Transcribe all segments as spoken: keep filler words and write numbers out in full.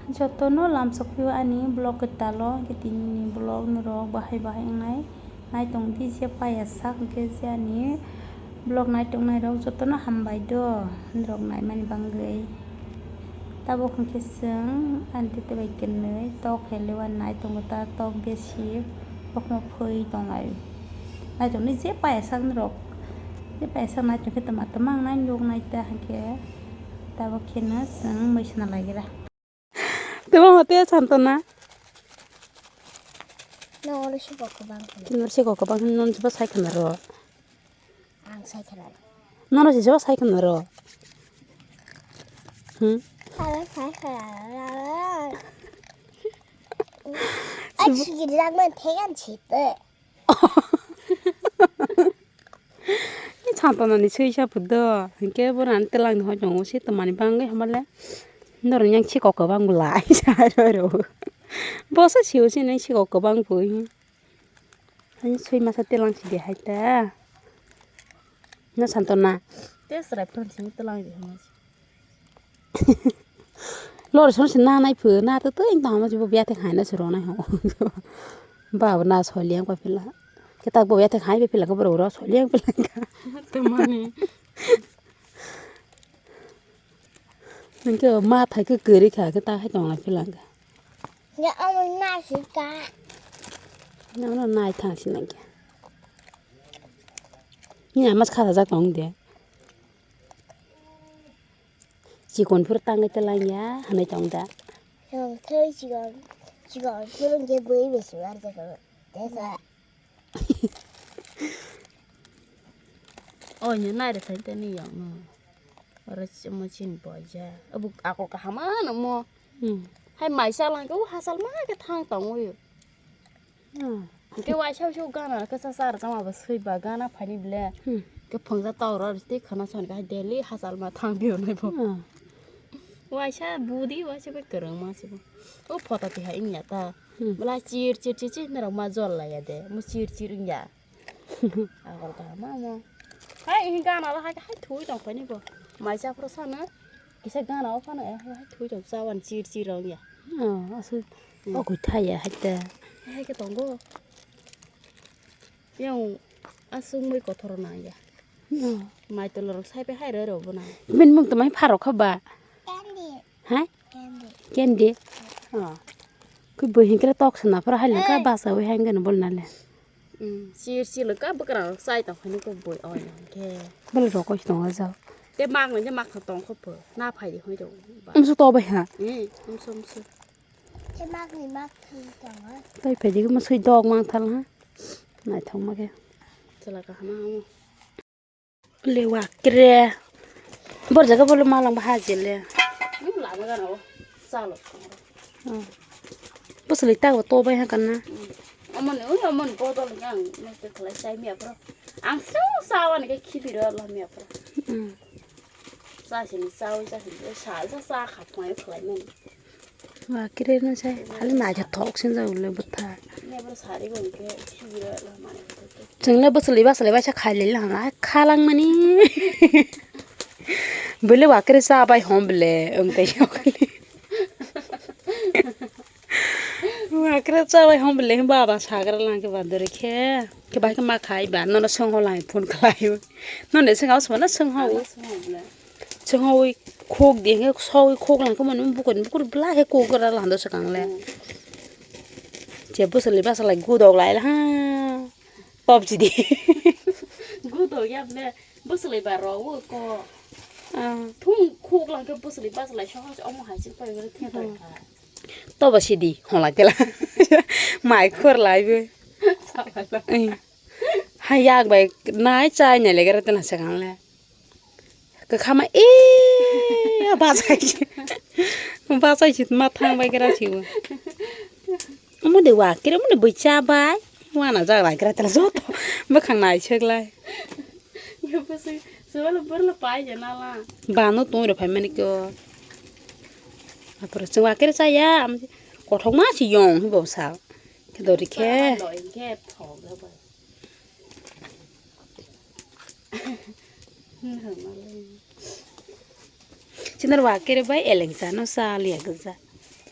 Jotono lamsok phio ani vlog kwtalo, hwnkhe tinini vlog norok bahai bahai wngnai. Naitong di je paya sak, hwnkhe je ani vlog naitong nairok jotono hambai do, norok naimani bagwi. Tabuk hwnkhe chwng ani tete bai kwnwi tok helewa naitongo ta tok besi bokma phwi tonglai. Naitongni je paya sak norok, je paya sak naitong khe twma twma wngnai nuk nai ta hwnkhe tabuk kheno chwng mui sona lagira. Tebo hote Santona. Noro sikok kwbang kheno. Noro sikok kwbang kheno, nono joto sai khwna ro. Ang sai khwna ro. Nono se joto sai khwna ro. Hmm? Ang sai khwna ro. Ai, sikiri lang man thegan chite. Ni Santonani swi sa phudo, hinkhe borani twlangni hoi tongo, se twmani bangwi hamale. Norok yang sikok kwbang bo lai sa rw rw. Bosa siyo se nang sikok kwbang bo hi. Ani swi masa twlang si de hai ta. Na Santona. Te srai phone simi twlang di hwnwi. Lori son si na nai phu na to to ing tama jibo biya te khai na si ronai ho. Ba na so liang pa pila. Kita bo biya te khai pa pila ko bro ro so liang pila ka. Te mani. Nang ke ma thai ke keri kha ke ta khai tong na pila ka. Ya amo na si ka. Na na nai thang si nang ke. Ni amas kha ja tong de. Chikon phuru tangwi twlang ya, hwnwi tong da. Ang thai chikon, chikon phuru hwnkhe bui besi bar jago. Tesa. Oino nairwkha tei nini yokno. Oro chini boya. Obo akol kaham ano mo. Hmm. Hai mai chalangkhe o hachal ma khe thang tongwi. Hmm. Hwnkhe waisa waisa o gana khe cha cha rwchapma bo swiba gana phaini ble. Hmm. Khe phwngsa tok rw tei khwna songkha daily hachal ma thang di hwnwi bo. Hmm. Waisa budi waisa bai kwrwngma se bo. O photo twi hai wngya ta. Hmm. Bwlai chir chir chir chir norok ma jol laiya de. Mo chir chir wngya. Agol kaham ma mo. Hai, ihi gana o hai, hai thui tong phani bo. Mai cha phuru sano. Kisa gana o phano, eh, hai thui tong chawan chir chir rong ya. Oh, asu. Hmm. O koi thai ya hai ta. Hai ke tongo. Yang asung mai kothoro na ya. Hmm. Mai tolo rok sai pe hai ro ro bo na. Bin mung to mai pharo kha ba. Kandi. Ha? Kendi. Kendi? Oh. Kui bui hinkhe tok sana phara hai langkha. Ei. Basa ui hai gana bol nale. Hmm, sir sir langkha bwkrang rok chai tong phani kui bui oi langkhe. Bol rok koi tong aja. Te mak nang je mak tong kho pho. Na phai di hoi do. Umsu to bai ha. Hmm, umsu umsu. Te mak ni mak thang tong ha. Tai phai di mo sui dok mang thal ha. Nai thong ma khe. Chala ka hama hamo. Le wakre. Bor jaga bole malang ba hajele. Nung lama gana o. Salo. Hmm. Bosoli ta o to bai ha kana. Hmm. Amoni, ui, amoni bodol yang, neste khalai sai mi apro. Ang so sawan ke khibi ro lo mi apro. Hmm. Sa sini sawi, sa sini sa, sa, sa kha phai khalai mani. Wakre no sai, hali naithothok sinjak le bwtha. Chwng le bwswlwi bwswlwi baisa khailai lang, ai khalang mani. Bwle wakre cha bai hom bwle, wng tei yokli. Wakre cha bai hom bwle, baba sagra lang khe ba dori khe. Khe bai khe ma khai ba, nono songho lang phone khlai. Nono songho sma na songho. Songho ui khok di hwnkhe sogwi khok lang khe mani bukur bukur bla khe kok gra lando swkang le. Hmm. Je bwswlwi bwswlai gudok lai ha. Top chidi. Gudok ya ble bwswlwi ba ro o ko. Ah. Thung khok lang khe bwswlwi bwswlai sohor omo hai se pai bai khe pai kha. Tobo sidi honglai tela. Mai khor lai bo. Hai yak bai nai chai nai le gara tena swkang le. Kwkhama e bachai. Bachai sit ma thang bai gra sibo. Omo de wa kire omo de bui cha bai. Wana jak lai gra tela joto. Bwkhang nai sek lai. Yo bwswk swbalo borlo pai je nala. Bano tong ro phai mani ko. Apor chwng wa kire cha ya. Kothok ma si yong hi bo sa. Khe dori khe. Loi khe thok ro bai. Sinar wa kere bai eleng sa no sa liya gza.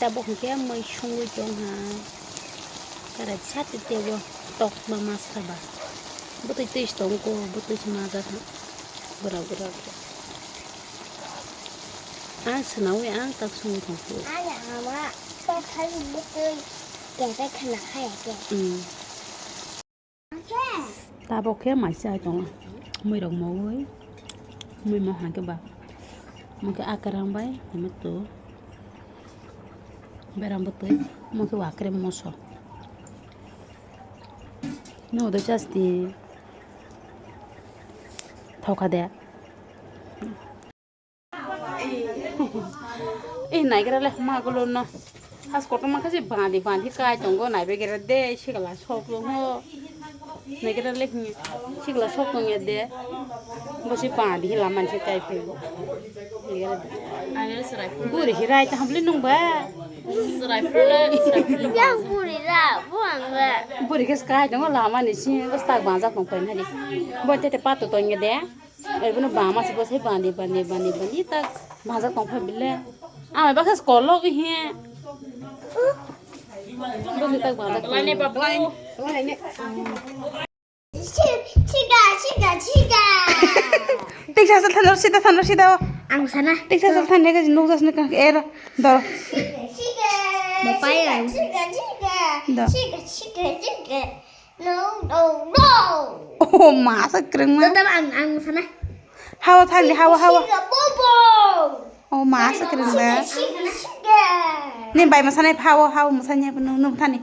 Tabuk hwnkhe mui sungwi tongha. Karai sati tebo tokma masa ba. Bwtwi twi tongo, bwtwi se majak. Bwrok, bwrok, bwrok. Ang swnawi ang tak sungwi tongkhu. Ani ama tokthai bwtwi kebek khna khaya khe. Hmm. Tabuk khe mai chai tongo. Mui rok moui. Mui mo hangke ba. Mui khe akwrang bai, himtu. Beram bwtwi, mui khe wakwrang moso. No do just di. Thokha de. Eh, naigra le ma gulo no. Has kotor ma kasi bandi bandi kai tongo naibe gere de sigla sok lo ho. Naigra le hi sigla sok tong ya de. Bosi bandi hila man se kai pe. Buri hirai ta hamli nung ba. Yang buri ra, buang ra. Buri kes kai tongo lama ni si bos tak banja tong pen hari. Bo te te pato tong ya de. Ai bono bama se bwsai bandi bandi bandi bandi tak bajak tong pha bile. Amai bakhe kolok hi. Bwsai tak bajak tong. Lane babu. Chiga, chiga, chiga. Tiksa sal thanlo sida thanlo sida o. Ang sana. Tiksa sal thanle ka nuk jas ne ka er dor. Chiga. Bapai ai. Chiga, chiga. Dor. Chiga, chiga, chiga. No, no, no. Oh, masa kwrwngma. Dada, ang, ang sana. Hawa thali, hawa, hawa. Siga, bobo. Oh, masa kwrwngma. Siga, siga, siga. Ni bai masa nai hawa, hawa masa nai nung, nung thani.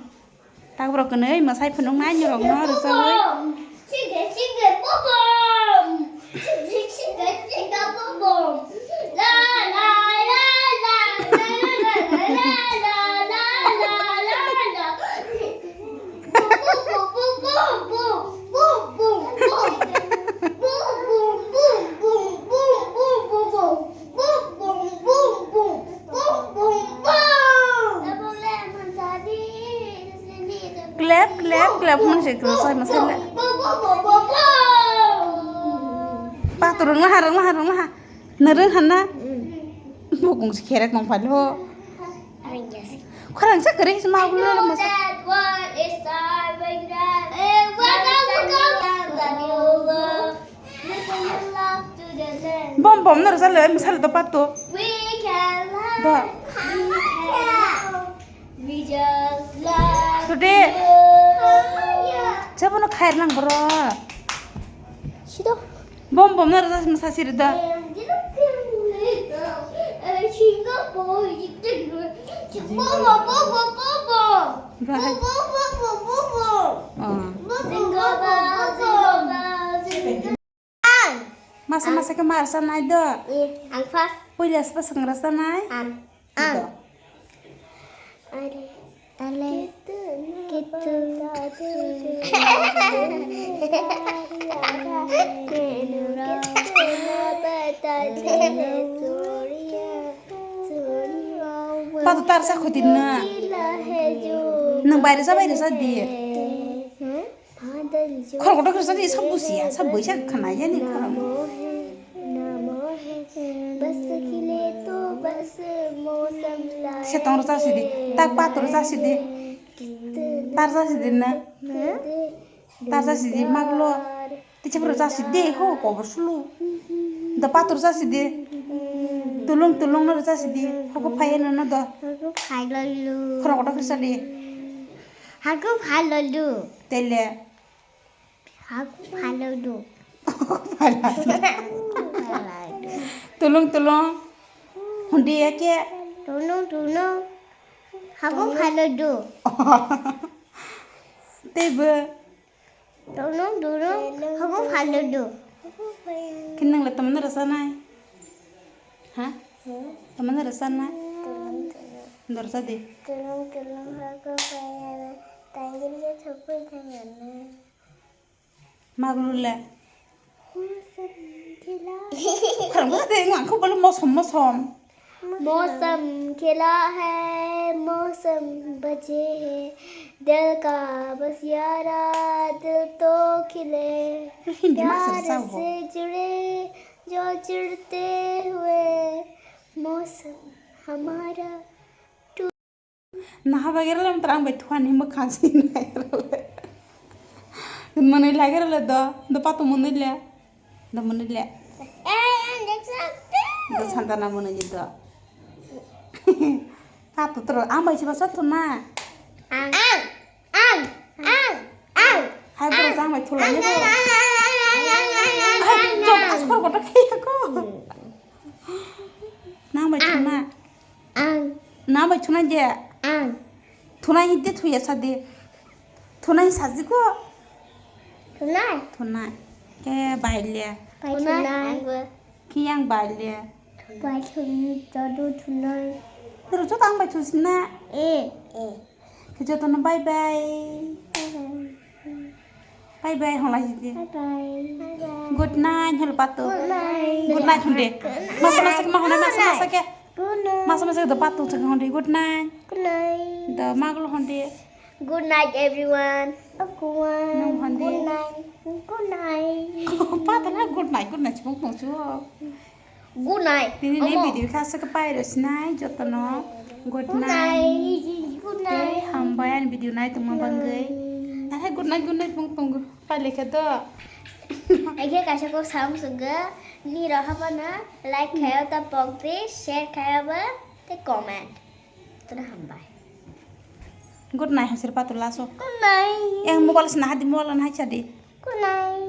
Tak borok kwnwi masai phunuk nai nirok no rwchapwi. Siga, siga, bobo. Clap, clap, clap, hwn se kwrwsai masai le. Pato rwnglaha, rwnglaha, rwnglaha. Narwng hana. Bukung se kherek nong phai ho. Khorang sa kwrwi se ma ulo masa. Bom bom no rwsa le, misal do pato. Da. Today. Sabono khair nang bro. Sido. Bom bom no rwsa masa siri da. Bahai. Oh. Masa masa khe mar sanai do. Ang first. Puila spa sangra sanai. Ang. Ang. Ale, kitu. Pato tar sa khuti na. Nang bai rwsa, bai rwsa di. Khorokto khoroksa ni sa busia, sa buisa khana yani khorang. Se tong rwchap sidi, tak pato rwchap sidi. Tar chap sidi na. Tar chap sidi maglo. Ticha rwchap sidi ho kobor sulu. Da pato rwchap sidi. Tulung tulung no rwchap sidi. Hoko phai no no do. Khorokto khoroksa di. Haku phalo du. Tele. Haku phalo du. Phalo. Tulung tulung. Hundi ya ke. Tulung tulung. Hagung halo do. Tei bo. Tulung tulung. Hagung halo do. Kini nang le teman rasa nai. Ha? Teman rasa nai. Dorsa de. Tulung tulung hagung halo. Tangir ya thopoi thangana. Maglule. Khorang bwsa tei wngkha bole mosom mosom. मौसम खिला है, मौसम बजे है, दिल का बस यारा, दिल तो खिले, Hindi ma प्यार sir sa bo. से जुड़े, जो जुड़ते हुए, मौसम हमारा Naha bagwi rwle mantwr ang bai thuani mwkhang se nai rwle. Mwnwi lagi rwle do, do pato mwnwi le. Do mwnwi le. Do Santana mwnwi do. Pato tro ang bai se basa thuna. Ang. Ang. Ang. Ang. Hai bro ang bai thulani do. Hai chok askor koto khaya ko. Nang bai thuna. Ang. Nang bai thuna je. Ang. Thuna hinte thuya sadi. Thuna hi saji ko. Thunai. Thunai. Ke baile. Bai thunai. Thunai. Ang bo. Ki yang baile. Bai thun jodu thunai. Nero jot ang bai thusina. Eh. Eh. Ke jotono bye bye. Bye bye. Bye bye, hwnlai sidi. Bye bye. Good night, hwnlai pato. Good night. Good night, hwnde. Masa masa ke ma hwnlai, masa masa ke. Good night. Masa masa ke do pato thang hwnde. Good night. Good night. Do maglo hwnde. Good night, everyone. Everyone. Nung hwnde. Good night. Good night. Pato na good night, good night, chibong tong chuo. Good night. Nini ni video kha se ke pai ro sinai jotono. Good night. Good night. Tei hambai ani video nai tongma bangwi. Nai good night, good night bung tongo. Pai lekhe do. Aige kaisa kok sam sungga. Ni ro hapana like khayo ta pok de, share khayo ba te comment. Tuna hambai. Good night hasir patula so. Good night. Yang mobile sina hadi mobile na hacha di. Good night.